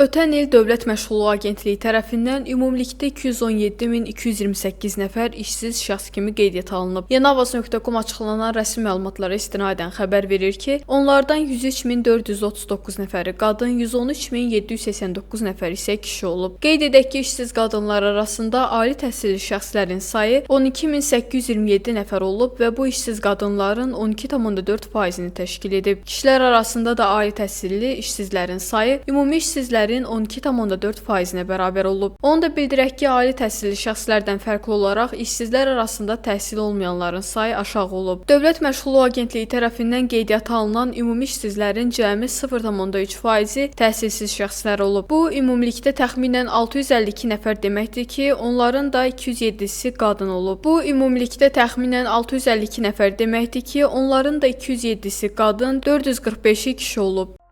Ötən il Dövlət Məşğulluq Agentliyi tərəfindən ümumilikdə 217.228 nəfər işsiz şəxs kimi qeydiyyata alınıb. Yeniavaz.com açıqlanan rəsmi məlumatlara istinadən xəbər verir ki, onlardan 103.439 nəfəri qadın, 113.789 nəfər isə kişi olub. Qeyd edək ki, işsiz qadınlar arasında ali təhsilli şəxslərin sayı 12.827 nəfər olub və bu işsiz qadınların 12,4%-ni təşkil edib. Kişilər arasında da ali təhsilli işsizlərin sayı ümumi işsizlərin 12,4%-nə bərabər olub. Onu da bildirək ki, ali təhsilli şəxslərdən fərqli olaraq işsizlər arasında təhsil olmayanların sayı aşağı olub. Dövlət Məşğulluq Agentliyi tərəfindən qeydiyyata alınan ümumi işsizlərin cəmi 0,3%-i təhsilsiz şəxslər olub. Bu ümumilikdə təxminən 652 nəfər deməkdir ki, onların da 207-si qadın olub. Bu ümumilikdə təxminən 652 nəfər deməkdir ki, onların da 207-si qadın, 445-i kişi olub.